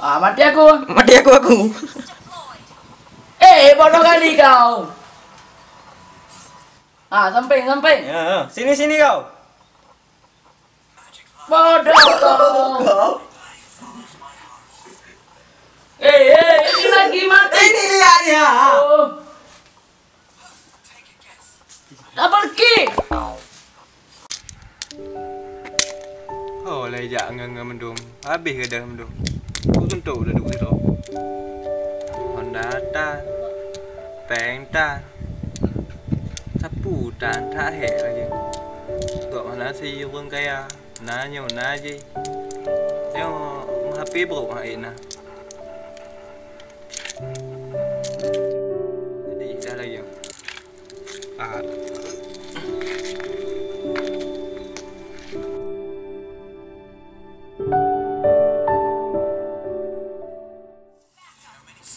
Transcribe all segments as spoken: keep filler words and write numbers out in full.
Ah, mati aku. Mati aku, aku. Eh, bodoh kali kau. Ah, samping, samping. Ya, ya. Sini, sini kau. Bodoh kau. Eh, eh, ini lagi mati. Ini lihat dia. Oh. Double kick. Oh, lai jak ngon-ngon mendung. Habéh gadôh mendung. Ku tuntok dah duek sidroe. Honda tan. Peng tan. Sapu tan, that hék lagi. Gok hana si ureueng kaya. Na nyoe, na jih. Nyoe, H P brok hai na. Jadi, dah lagi. Ah.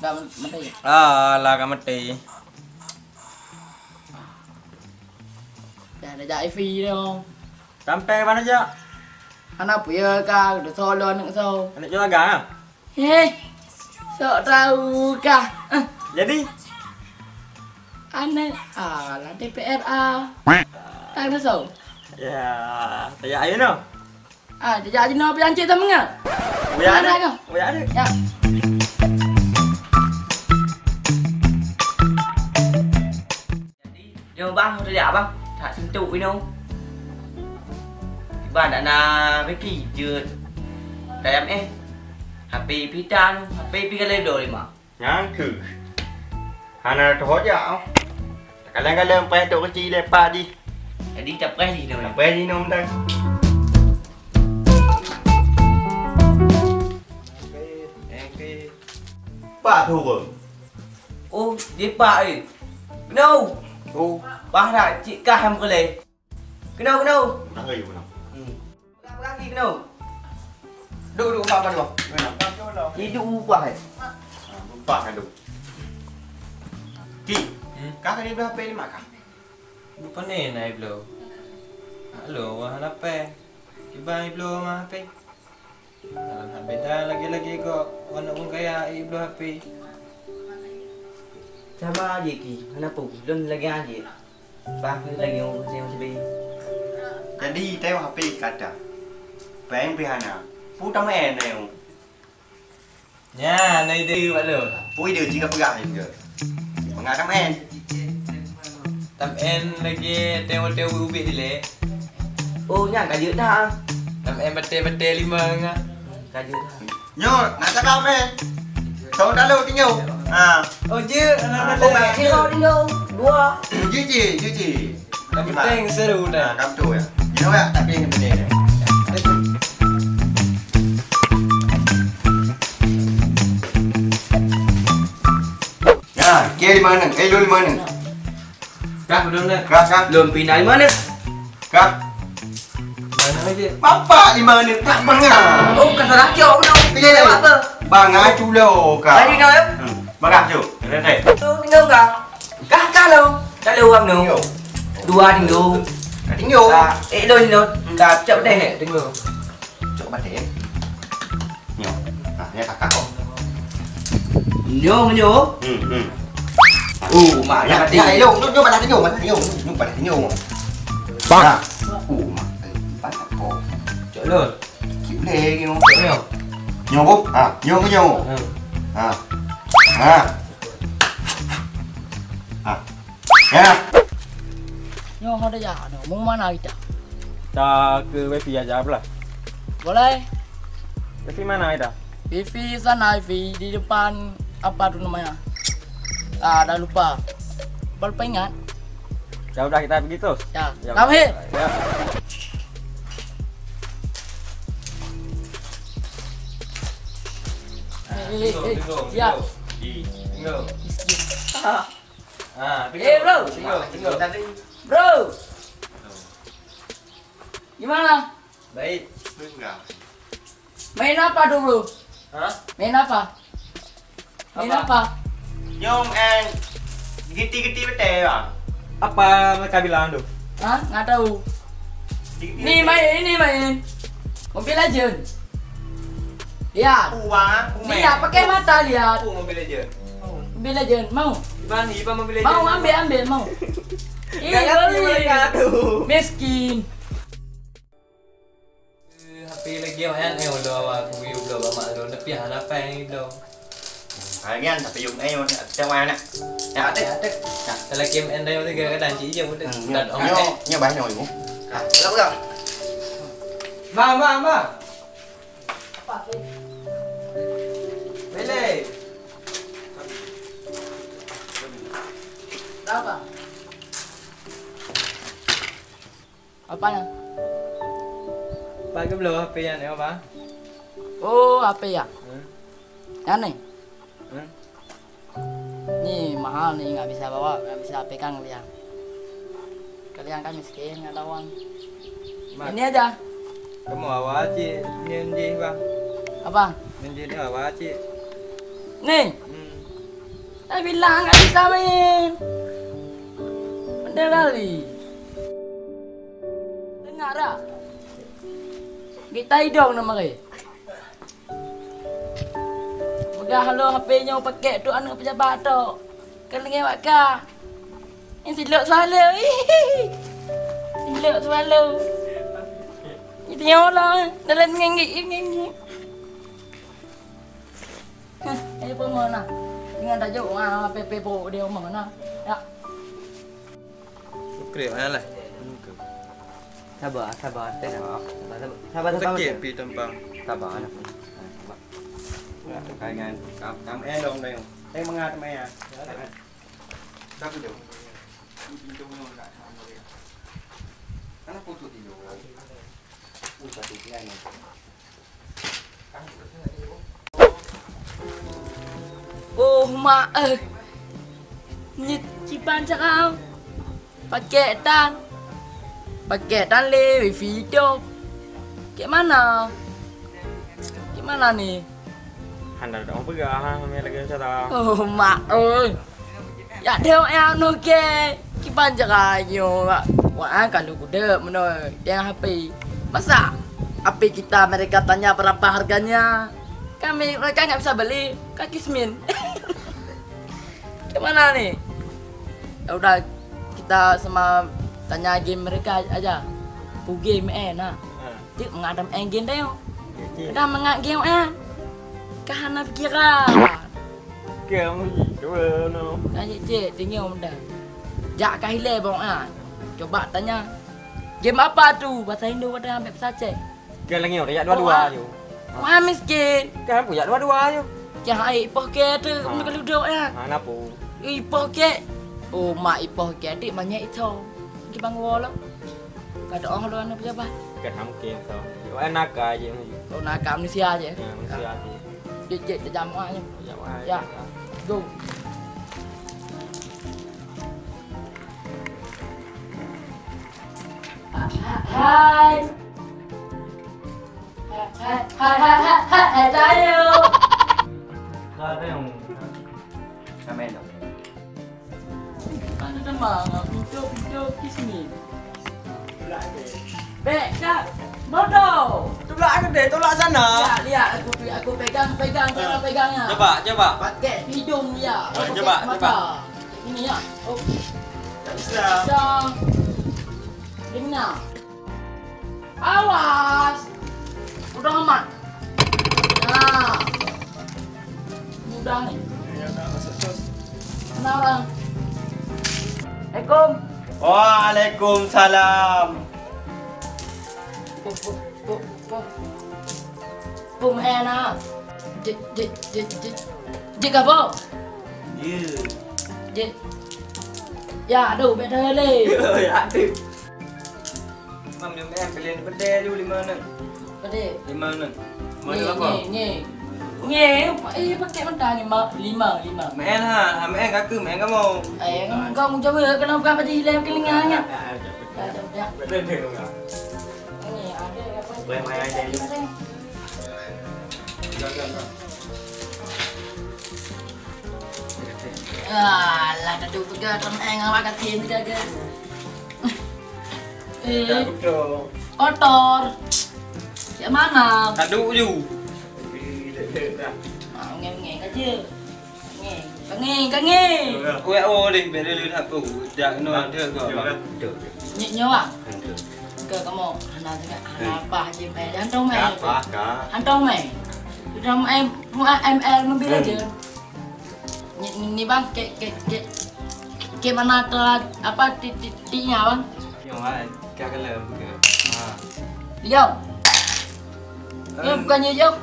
Dah mati. Ah, lah ka mati. Dah, dah jak Ivi tu. Sampai mana jak? Anak puya ka, dah solo anak so. Anak jual agak ah? Heh, sok tahu kah? Eh. Jadi? Anak, alah, D P R A. Tak ada so. Ya, tak ada no. Ah, jajak jinoe pih ancik teumeuga. Buya ada. Ada kah? Buya ada. Ya. Jadi, nyoe bang, tu jak bang. Tak sentuh inoe. Bang, nak na Ricky je. Dayam eh. H P pita tu, H P pi kalau dua lima. Nyang kheueh. Hana teuhôi jak. Kadang-kadang preh tok keuci lepak jih. Jadi capreh jih tu. Capreh jih nom dah. Pak turun. Oh, dia pak eh. Kena. Oh. Pah dah cik kah yang boleh. Kena, kena. Kena ke you kena? Hmm. Pegang, pegang kaki kena. Duk, duk, ubah, ubah, ubah. Kena. Hidup ubah, eh. Ah, ubah kan tu. Ki, hmm? Kah kena bloe H P lima kah? Bukan ni, na bloe. Halo, wah, lapeh. Kiban bloe mah H P. Alah, beda lagi-lagi kok aneuk ureueng kaya, eh, bloe H P. Sama aja, Ki. Mana pun, lôn lagi aja. Bah, lagi ureueng seuang sibeh. Jadi, teuh H P kata. Peng pih hana. Pu tameu'en na yue. Nya, na ide bak lôn. Pu ide, jingga peugah jingga. Mangat tameu'en. Tameu'en lagi teuh-teuh ubit dilek. Oh, nyan ka jeuet dah. Tameu'en batèe-batèe lima nga. Ka jeuet dah. Nyoe, nak cakap, man. Tahun lalu tinggal. Ha. Oh, jeuet, anak-anak. Oh, tinggal, tinggal. Dua. Jeuet, jeuet, jeuet, jeuet. Tapi peng seru dah. Ha, kamu tu ya. Nyoe ya, tapi yang penting. Ya, kira lima enam. Eh, lu lima enam. Kah, belum dah. Kah, kah. Belum pindah di mana? Kah. Mana aja? Bapak di mana? Tak bangat. Oh, bukan salah cok, belum. Pilih lewat apa? Bang, acu lo kah. Tadi kau ya? Hmm. Bagah tu. Dah, dah. Tu tinggal kah? Kah, kah lo. Kah lo, Bang, no. Yo. Dua tinggal. Dah tinggal. Ah, eh, lo, lo. Dah, cok deh. Tinggal. Cok batin. Nyoe. Nah, nyoe kakak kok. Nyoe, nyoe. Hmm, hmm. Oh, mak, nyoe, nyoe, nyoe, nyoe, nyoe, nyoe, nyoe, nyoe, nyoe. Bang. Nah. Oh, mak, eh, banyak kok. Cok lôn. Cok lôn, nyoe. Cok nyoe. Nyoe, Bu. Ha, nyoe ke nyoe? Hmm. Ha. Ha. Ha. Ya. Nyoe hana ya, nyoe. Mau mana kita? Ta ke wifi aja lah. Boleh. Wifi mana kita? Wifi sana, wifi di depan apa tu namanya? Ah, dah lupa. Baru ingat. Ya udah, kita pergi terus. Ya. Ya. Kami. Ya. Eh, eh, eh, siap. Di, tunggu. Ah. Ah, eh, bro. Tunggu, tunggu. Bro. Gimana? Baik. Main apa tu, bro? Hah? Main apa? Main apa? Apa? Nyong, eh, giti-giti betul, Bang. Apa mereka bilang tu? Hah? Nggak tahu. Giti-giti. Ni main, ini main. Mobile Legend. Lihat. Uang, uang. Lihat, pakai mata lihat. Aku Mobile Legend. Mobile Legend, mau? Bang, Iban Mobile Legend. Mau, ambil, ambil, mau. Ih, gak ngerti beli. Mereka tu. Miskin. Eh, H P lagi awak nyan, eh, udah awak aku yuk bloe bak mak lôn, tapi hana pèng bloe. Hai nyan, tapi yuk, eh, yuk, tengok anak. Ya, ada, ada. Nah, kalau game enda yang tiga kadang cik je, udah. Hmm, dan nyo, orang, nyo, eh. Nyo bah nyo, ibu. Ah, udah, udah. Ma, ma, ma. Apa tu? Bele. Berapa? Apanya? Pakai bloe H P nyan, ya, Bang? Oh, H P ya? Hmm. Nyan ni? Hmm. Ni mahal ni, nggak bisa bawa, nggak bisa pegang kalian. Kalian kan miskin, nggak ada uang. Mat. Ini aja. Kamu awak cik, nyen jih, Bang. Apa? Nyen jih ni awak cik. Ni? Hmm. Saya bilang nggak bisa main. Benda kali. Dengar dah. Kita hidung nama ke? Peugah lôn H P nyoe pakèk tu aneuk peujabat tu. Keuneuk wak ka. Nyan silop swallow. Silop swallow. Nyan nyoe lah. Dalam ngenggi, ngenggi. Hah, eh, peue meunan? Dengan tajok, ah, P P po dia meunan. Ya. Sukri, mana lah? Sabar, sabar, sabar. Sabar, sabar, sabar, sabar. Sakit pi tampang. Sabar, anak. Sabar. Enggak, kaingan. Kam, kam, eh, dong, dong. Eh, mengat, maya. Tapi dong. Pintu ni enggak sama dia. Kenapa tu tidur? Usah tu dia ni. Oh, mak, eh. Nyeut kiban carau. Pakèk tan. Pakèk tan lé wifi tu. Kek mana? Kek mana ni? Hana ada orang peugah, ha, kami lagi cara. Oh, mak, oi. Ya, tengok ya, no, ke. Kiban cara nyoe, Wak. Wah, kalau kuda menurut yang H P. Masa H P kita mereka tanya berapa harganya? Kami, mereka nggak bisa beli. Kaki semin. Gimana ni? Ya udah, kita sama tanya game mereka aja. Pu game eh, nah. Ha. Cik mengadam eh game dah, yo. Cik. Dah mengat game eh. Kah hana pikiran. Kamu gitu, no. Nah, cik, cik, tinggi om dah. Jak kah hilai bong ah. Coba tanya. Game apa tu? Bahasa Indo kata sampai bahasa Aceh. Ke lagi orang jak dua-dua. Wah. Ayu. Wah, miskin. Kan pun jak dua-dua ayu. Cah ai ipoh ke tu, ha, nak ludok ya. Ha, napa? Ipoh ke. Oh, mak ipoh ke, adik banyak itu. Di bang wala. Kata orang lu anak pejabat. Kan mungkin tu. Yo, enak aja. Oh, nak manusia aja. Ya, manusia aja. Cek, cek, jamaah aja. Jamaah aja. Ya. Go. Hai. Hai, hai, hai, hai, hai, hai, tayo. Kau ada yang komen tak? Ada teman, pintu, pintu, kismis. Bek, Kak. Bodoh. Tolak ke deh? Tolak sana. Lihat, lihat. Aku, aku pegang, pegang, pegang, pegang, ya. Coba, coba. Pakai hidung dia. Oh, pakai coba, mata. Coba. Ini, ya. Oh. Tak bisa. Bisa. Ini, ya. Awas. Udah amat. Nah. Mudah ni. Kenapa? Assalamualaikum. Waalaikumsalam. Pum, pum, pum, pum. Pum, eh, nah. Jek, jek, jek, jek. Jek apa? Ya. Jek. Ya, aduh, beda le. Ya, aduh. Mam, lima M, pilihan pedai tu lima enam. Pedai? Lima enam. Mana apa? Nge, nge, nge. Nge, eh, pakai mentah ni, ma-, lima, lima. Main ha, ha, main kaki, main kamu. Eh, kau mau coba kena buka peti hilang ke lengah nya. Ah, ah, ah, ah, ah. Dah, dah, dah. Betul, betul, betul. Ni, ada apa? Boleh main aja ni. Dah, dah, dah. Alah, dah duduk pegang, temen awak katin jaga. Eh, kotor. Kotor. Yang mana? Taduk ju. Ah, ngeng-ngeng aja. Ngeng, ngeng, ngeng. Weh, oh, deh, beri lu nak tu. Dah kena ada ke, abang? Nyoe, nyoe, ah. Ke kamu, hana tengok, hana apa aja, meh. Hantong, meh. Apa, Kak? Hantong, meh. Udah, meh, mu M L mobil aja. Ni, ni, ni, bang, ke, ke, ke, ke mana tu, apa, ti, ti, ti nya, bang? Nyoe, ah, ka kala buka. Ha. Yo. Eh, bukannya yo.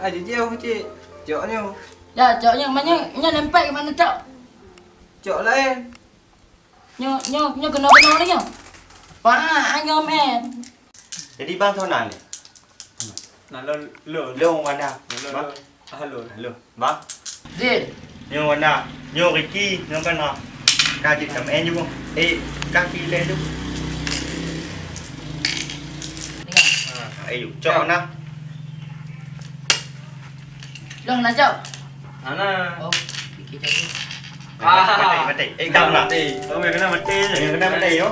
Ah, jijih, cik. Cok nyoe. Ya, cok nyoe. Mana nyoe nempel ke mana, cok? Cok lain. Nyoe, nyoe, nyoe kena-kena ni nyoe. Pak, nyoe, men. Jadi, bang, soe nan ni? Nah, lo, lo. Lo, mana? Lo, bang? Lo. Ah, lo. Lo. Bang? Zin. Nyoe warna. Nyoe Ricky, nyoe kan, ah. Ka jeuet ka main ju. Eh, ka pilih tu. Tengok. Ha, ayo, cok warna. Loh, nak cok? Ana. Oh, Ricky cok tu. Mati, mati. Eh, kau nak. Mati. Oh, kena mati. Kena mati, yo.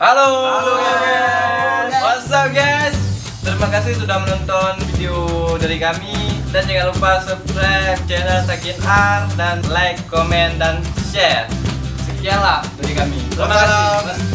Halo. Halo, guys. What's up, guys? Terima kasih sudah menonton video dari kami dan jangan lupa subscribe channel Sakin Ar dan like, komen, dan share. Sekianlah dari kami. Terima kasih. Wassalam.